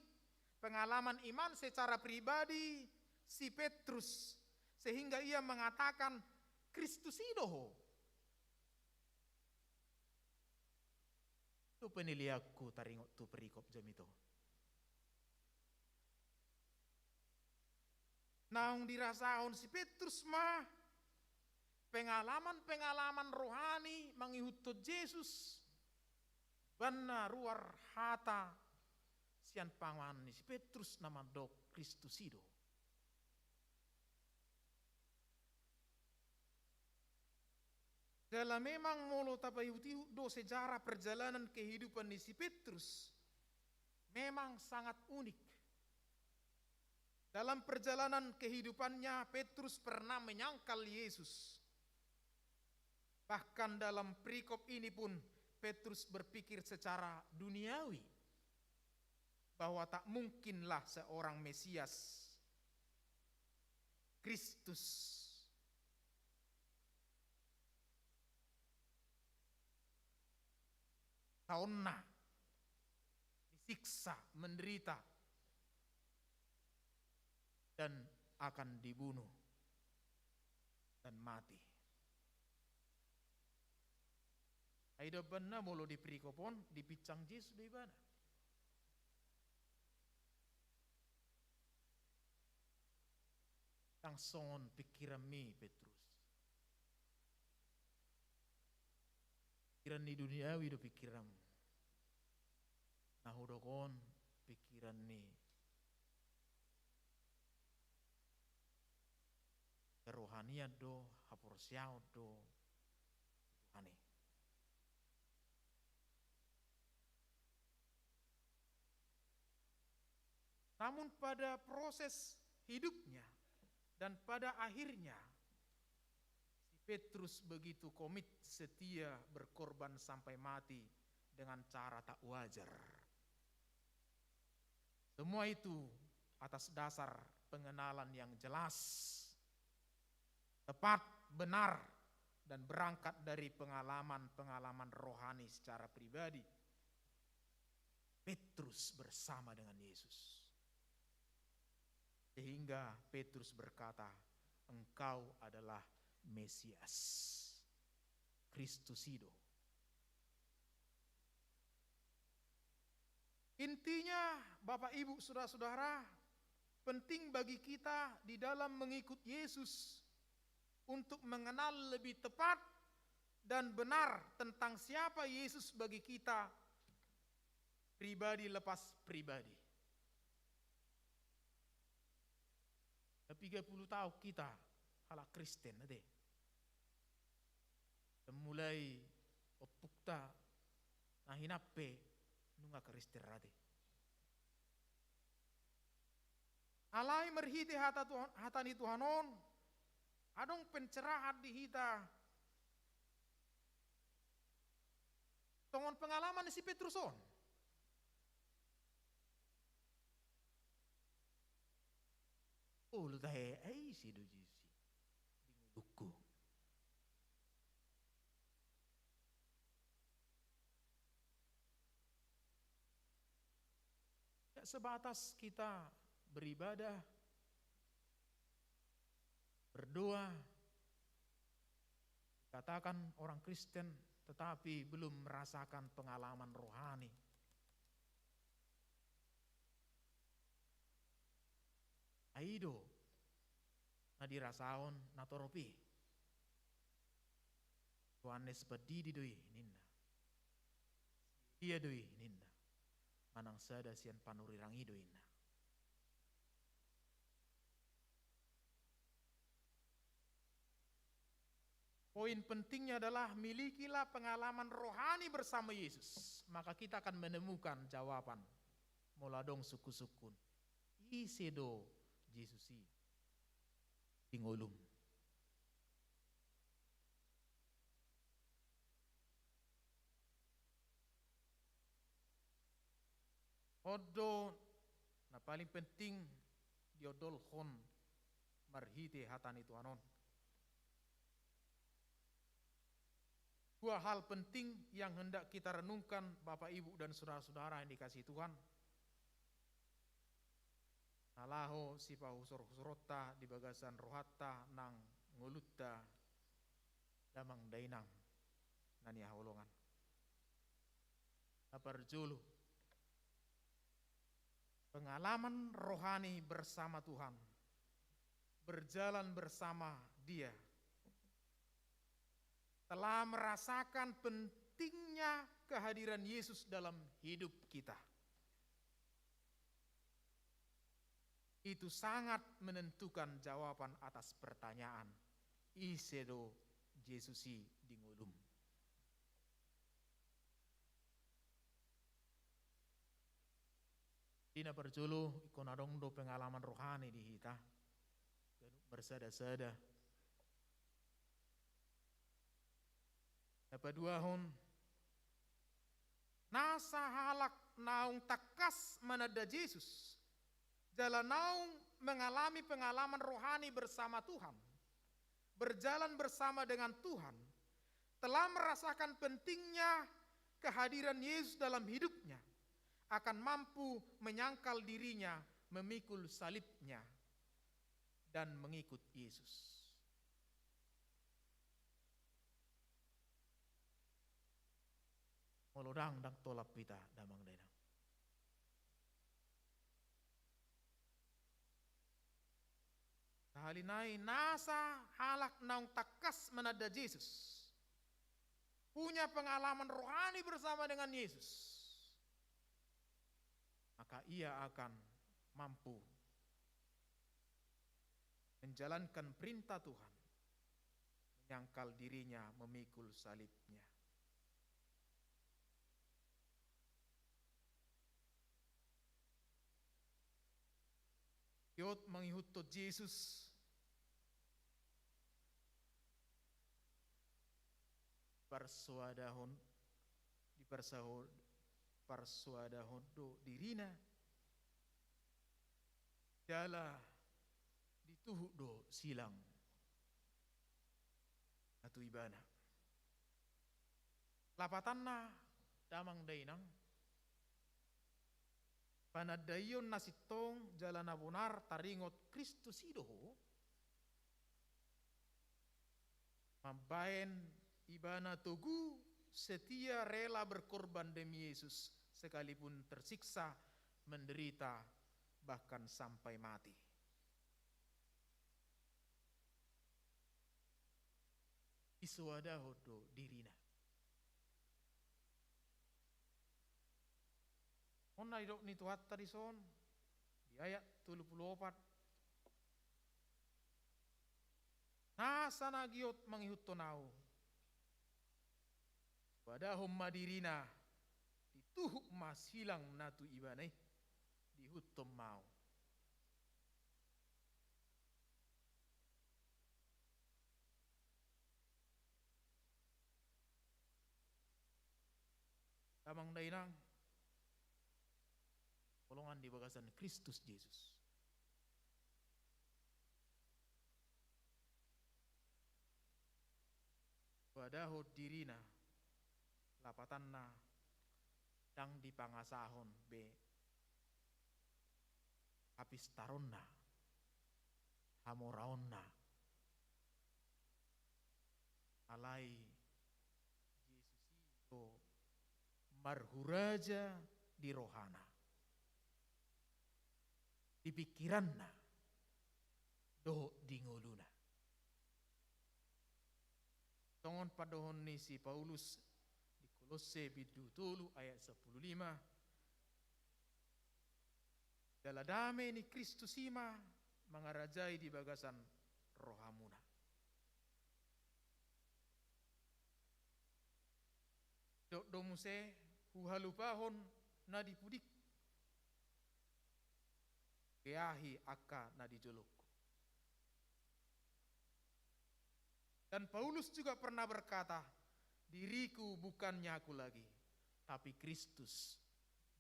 pengalaman iman secara pribadi si Petrus, sehingga ia mengatakan, "Kristus i do ho." Tu penilaianku taringot tu perikop jamita on, naung dirasahon si Petrus ma pengalaman-pengalaman rohani mangihuthon Jesus, bahen na ruar hata sian pamangan ni si Petrus na mandok, "Kristus i do." Jala memang molo tapaihut-ihut do sejarah perjalanan kehidupan ni si Petrus, memang sangat unik. Dalam perjalanan kehidupannya, Petrus pernah menyangkal Yesus. Bahkan dalam perikop ini pun Petrus berpikir secara duniawi bahwa tak mungkinlah seorang Mesias, Kristus, taonna disiksa, menderita, dan akan dibunuh dan mati. Ai do umbahen na molo di perikop on dipinsang Jesus do ibana. Ndang songon pikiranmi, Petrus. Pikiran ni duniawi do pikiranmu. Na hudok on pikiran ni kerohanian do, haporseaon do tu Tuhan i. Namun pada proses hidupnya dan pada akhirnya, si Petrus begitu komit, setia, berkorban sampai mati dengan cara tak wajar. Semua itu atas dasar pengenalan yang jelas, tepat, benar, dan berangkat dari pengalaman-pengalaman rohani secara pribadi Petrus bersama dengan Yesus. Sehingga Petrus berkata, "Engkau adalah Mesias, Kristus i do." Intinya, Bapak, Ibu, saudara-saudara, penting bagi kita di dalam mengikut Yesus untuk mengenal lebih tepat dan benar tentang siapa Yesus bagi kita pribadi lepas pribadi. Piga puluh tahun kita halak Kristen, ate. Mulai ompungta na hinampe nunga Kristen, ate. Alai marhite hata Tuhan, hata ni Tuhan on, adong pencerahan di hita. Songon pengalaman ni si Petrus on. Olo tahe, ai ise do Jesus i di ngolungku. Tidak sebatas kita beribadah, berdoa, dikatakan orang Kristen, tetapi belum merasakan pengalaman rohani. Ai i do na dirasahon natorop i. Johannes Pandidi do i ninna. Elia do i ninna. Manang sada sian panurirang i do ninna. Poin pentingnya adalah milikilah pengalaman rohani bersama Yesus, maka kita akan menemukan jawaban molo adong sungkun-sungkun. Ise do Jesus i di ngolum? On do na paling penting diondolhon marhite hata ni Tuhan on. Dua hal penting yang hendak kita renungkan, Bapak, Ibu, dan saudara-saudara yang dikasihi Tuhan. Na laho sipahusor-husoronta di bagasan rohanta nang ngolunta damang dainang na hinaholongan. Na parjolo, pengalaman rohani bersama Tuhan, berjalan bersama Dia, telah merasakan pentingnya kehadiran Yesus dalam hidup kita. Itu sangat menentukan jawaban atas pertanyaan, ise do Jesus i di ngolum? Di na parjolo, ingkon adong do pengalaman rohani di hita, ganup marsada-sada. Na paduahon, nasa halak naung tangkas mananda Jesus, jala naung mengalami pengalaman rohani bersama Tuhan, berjalan bersama dengan Tuhan, telah merasakan pentingnya kehadiran Yesus dalam hidupnya, akan mampu menyangkal dirinya, memikul salibnya, dan mengikut Yesus. Molo ndang, ndang tolap hita damang dainang. Sahali nai, nasa halak naung tangkas mananda Jesus, punya pengalaman rohani bersama dengan Yesus, maka ia akan mampu menjalankan perintah Tuhan, menyangkal dirinya, memikul salibnya. Giot mangihuthon Jesus, parsoadahon, diparsaho-, parsoadahon do dirina, jala dituhuk do silang na tu ibana. Lapatanna, damang dainang, panandaion na sintong jala na bonar taringot Kristus i do ho, mambaen ibana togu, setia, rela berkorban demi Yesus, sekalipun tersiksa, menderita, bahkan sampai mati. Disoadahon do dirina. On na didok ni Tuhanta dison, di ayat tolu pulu opat. Nasa na giot mangihuthon ahu, soadahon ma dirina, dituhuk ma silang na tu ibana i, diihuthon ma ahu. Damang dainang, holongan di bagasan Kristus Jesus. Padahon dirina, lapatanna ndang dipangasahon be hapistaronna, hamoraonna. Alai Jesus i do marhuraja di rohana, di pikiranna, dohot di ngoluna. Songon pandohan ni si Paulus di Kolosse bindu tolu ayat sampulu lima, jala dame ni Kristus i ma mangarajai di bagasan rohamuna. Didok do muse, huhalupahon na di pudik, hugeahi angka na di jolongku. Dan Paulus juga pernah berkata, diriku bukannya aku lagi, tapi Kristus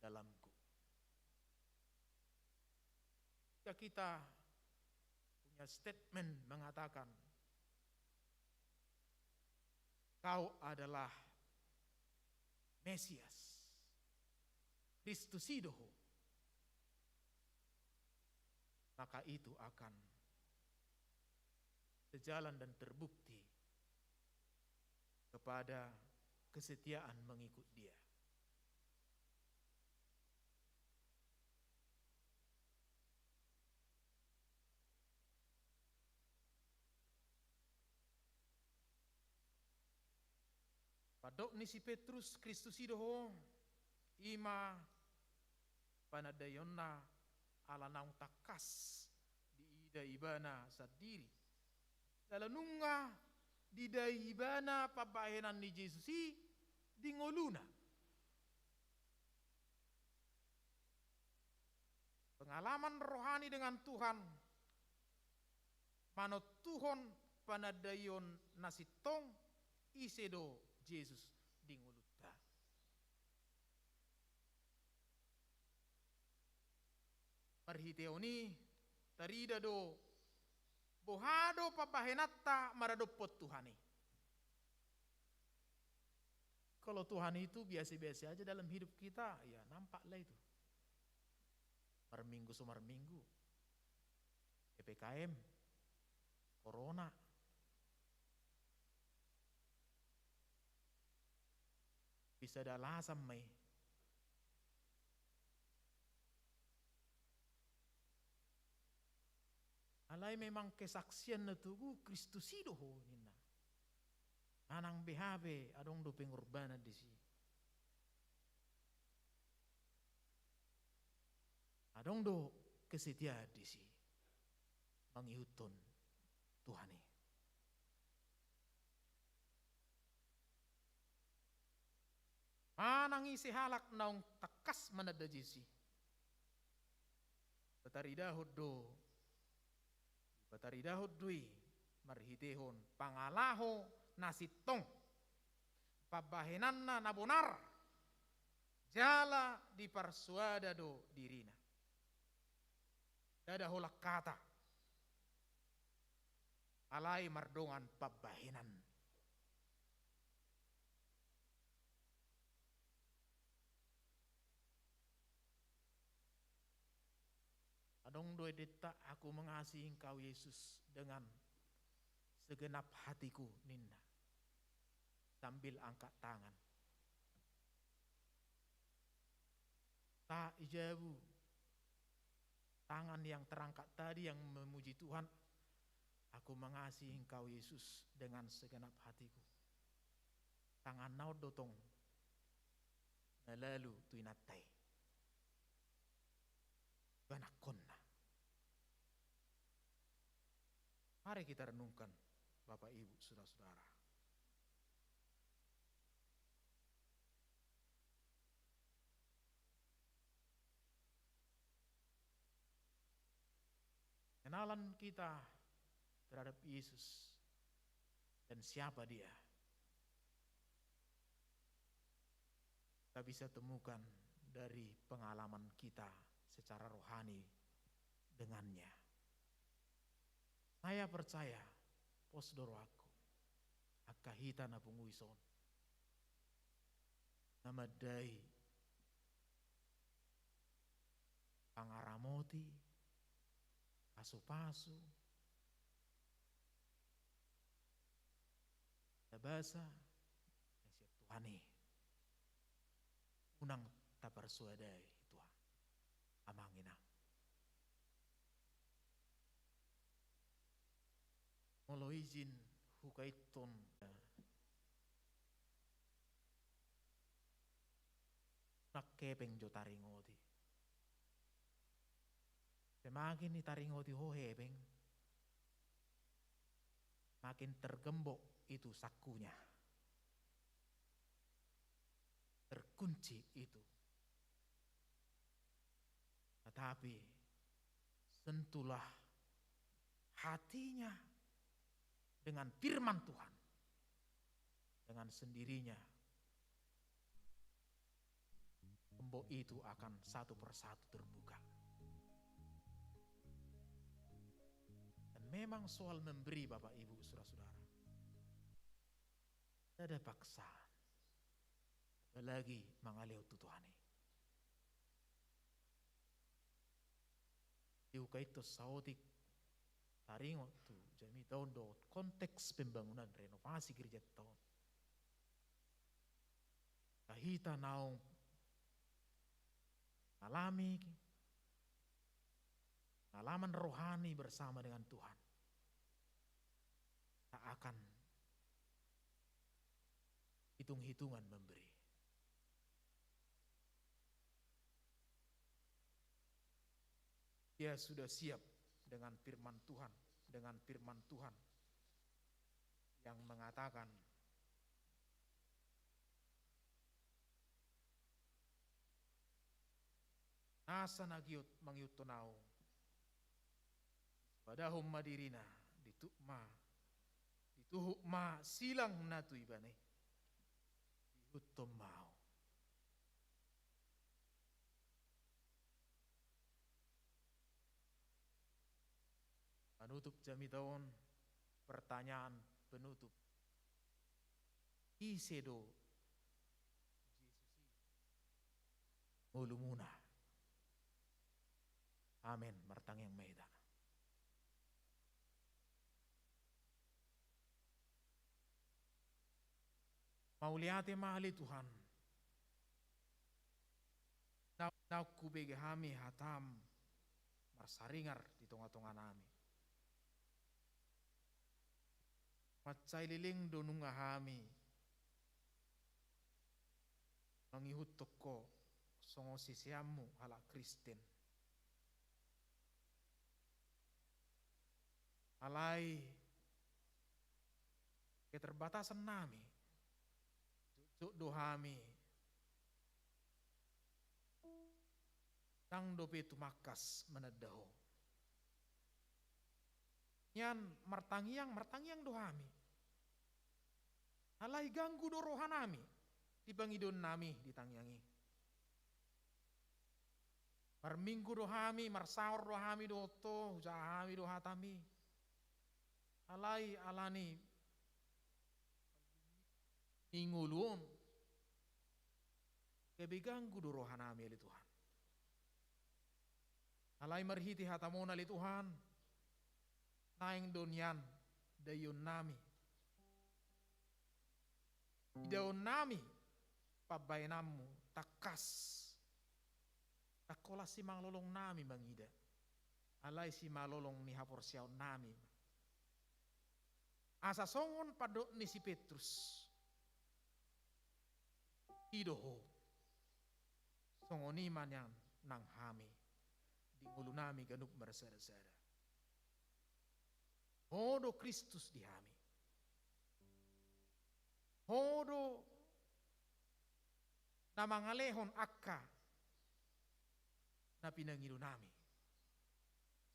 dalamku. Jika kita punya statement mengatakan, kau adalah Mesias, Kristus i do ho, maka itu akan sejalan dan terbukti kepada kesetiaan mengikut Dia. Pandok ni si Petrus, Kristus i do ho, i ma panandaionna ala naung tangkas diida ibana sandiri. Jala nunga didai ibana pambahenan ni Jesus i di ngoluna. Pengalaman rohani dengan Tuhan manontuhon panandaion na sintong ise do Jesus di ngolunta. Marhitehon i tarida do boha do pambahenanta maradophon Tuhan i. Kalau Tuhan itu biasa-biasa aja dalam hidup kita, ya nampaklah itu. Marminggu so marminggu, P P K M, corona. Bisa dalasan ma i. Alai memang kesaksian na togu Kristus i do ho ninna. Manang beha pe adong do pengorbanan disi. Adong do kesetiaan disi mangihuthon Tuhan i. Manang ise halak naung tangkas mananda Jesus i, pataridahon do, pataridahon do i marhitehon pangalaho na sintong, pambahenanna na bonar, jala diparsoada do dirina. Ndada holan hata, alai mardongan pambahenan. Adong do endenta, "Aku mengasihi Engkau, Yesus," dengan segenap hatiku, ninna sambil angkat tangan. Tahi jabu, Tangan yang terangkat tadi yang memuji Tuhan, "Aku mengasihi Engkau, Yesus, dengan segenap hatiku." Tanganna on do tong na lalu tu inanta i. Ibanakkonna. Mari kita renungkan, Bapak, Ibu, saudara-saudara. Pengenalan kita terhadap Yesus dan siapa Dia, kita bisa temukan dari pengalaman kita secara rohani dengan-Nya. Saya percaya, pos do rohangku, angka hita na pungu dison, na mandai pangaramoti, pasupasu, tabasa na sian Tuhan i. Unang taparsoadai Tuhan. Amang, Inang, molo izin hukaithon, nang hepeng jo taringoti. Semakin ditaringoti ho hepeng, makin tergembok itu sakunya, terkunci itu. Tetapi sentuhlah hatinya dengan firman Tuhan. Dengan sendirinya, gembok itu akan satu per satu terbuka. Dan memang soal memberi, Bapak, Ibu, saudara-saudara, tidak ada paksaan, apalagi mangalehon tu Tuhan i. Di hukaithon saotik taringot tu jamita on dohot konteks pembangunan renovasi gerejanta on. Hita naung mengalami pengalaman rohani bersama dengan Tuhan, tak akan hitung-hitungan memberi. Dia sudah siap dengan firman Tuhan, dengan firman Tuhan yang mengatakan, nasa na giot mangihuthon ahu, disoadahon ma dirina, dituhuk ma, dituhuk ma silang na tu ibana i, diihuthon ma ahu. Panutup jamita on, pertanyaan penutup. Ise do Jesus i ngolumuna? Amen. Martangiang ma hita. Mauliate ma ale Tuhan. Na, naung hubege hami hatam marsaringar di tonga-tonga nami. Mansai leleng do nunga hami mangihuthon Ho songon siseanmu halak Kristen. Alai keterbatasan nami, jotjot do hami ndang dope tumangkas mananda Ho. Nian martangiang, martangiang do hami. Alai ganggu do roha nami di pangidoan nami di tangiang i. Marminggu do hami, marsaor do hami dohot Ho, hujaha hami do hataMi. Alai alani ni ngolu on, gabe ganggu do roha nami ale Tuhan. Alai marhite hataMon ale Tuhan, naeng do nian daion nami, idaon nami pambahenanMu tangkas. Ndang holan simangalolong nami mangida. Alai simalolong ni haporseaonnami ma. Asa songon pandok ni si Petrus, i do ho, songon i ma nian nang hami di ngolunami ganup marsadasada. Ho do Kristus di hami. Ho do na mangalehon angka na pinangidonami.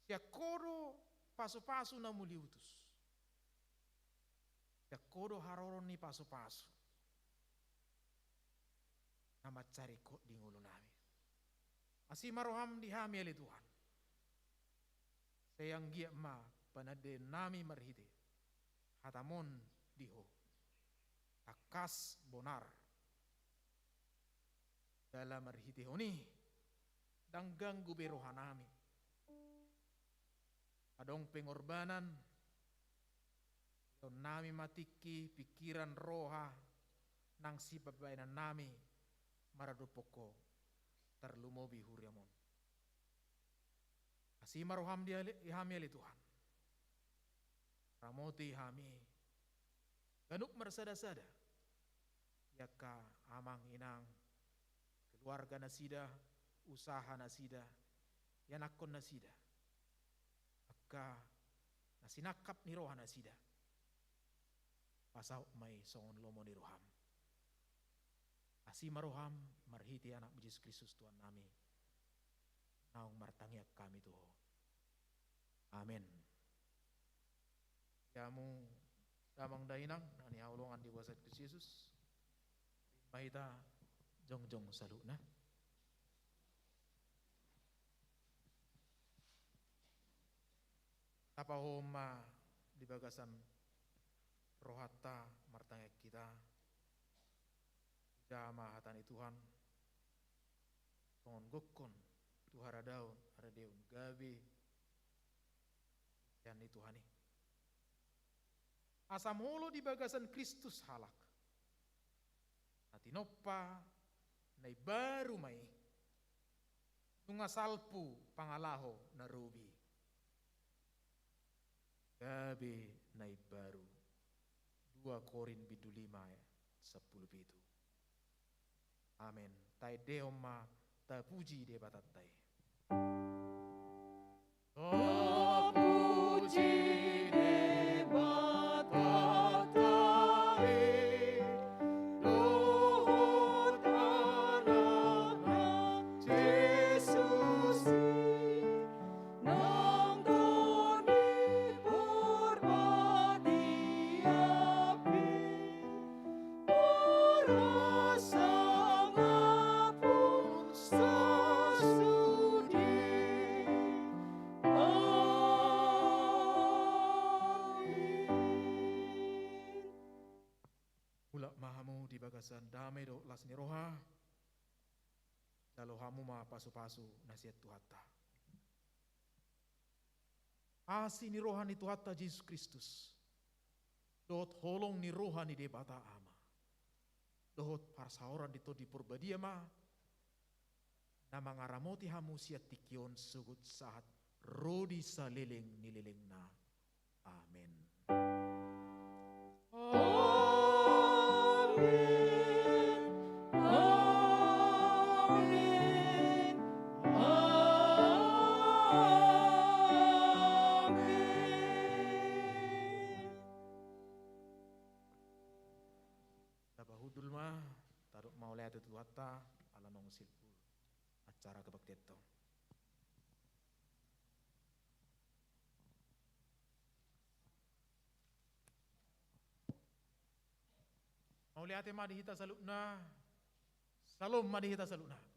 Sian ho do pasupasu na muliutus. Sian ho do haroro ni pasupasu na mansai ringkot di ngolunami. Asi ma roham di hami ale Tuhan. Sai anggiat ma panandaonnami marhite hatam on di ho tangkas bonar. Jala marhitehon i ndang ganggu be rohanami. Adong pengorbanan, lehonnami ma tingki, pingkiran, roha, nang sipabaenannami maradophon ho, tarlumobi huriam on. Asi ma roham di ale-, di hami ale Tuhan. Ramoti hami ganup marsadasada. Di angka amang inang, keluarga nasida, usaha nasida, ianakkon nasida. Angka na sinangkap ni roha nasida. Pasaut ma i songon lomo ni roham. Asi ma roham marhite Anakmu Jesus Kristus Tuhannami. Naung martangiang hami tu ho. Amen. Di hamu damang dainang na hinaholongan di goar ni Kristus Jesus, ma hita jongjong saluhutna. Tapahohom ma di bagasan rohanta martangiang hita. Hujaha ma hata ni Tuhan. Songon gokhon tu haradaon, haradeon gabe sian ni Tuhan i. Asa molo di bagasan Kristus halak, na tinompa na imbaru ma i. Nunga salpu pangalaho na robi, gabe na imbaru. Dua Korint bindu lima ayat sampulu pitu. Amen. Taendehon ma, tapuji Debatanta i. Tapuji Debatanta i, dohot Anakna Jesus i, nang Tondi Parbadia pe, horas sangap on sasude. Amen. Mulak ma hamu di bagasan dame dohot las ni roha. Jalo hamu ma pasupasu na sian Tuhanta. Asi ni roha ni Tuhanta Jesus Kristus, dohot holong ni roha ni Debata Ama, dohot parsaoran ni Tondi Parbadia ma na mangaramoti hamu sian tingki on sogot sahat ro di saleleng ni lelengna. Amen. Amen. Amen. Amen. Tapahundul ma, tadok mauliate tu Tuhanta, ala naung silpu acara kebaktian on. Mauliate ma di hita saluhutna. Salom ma di hita saluhutna.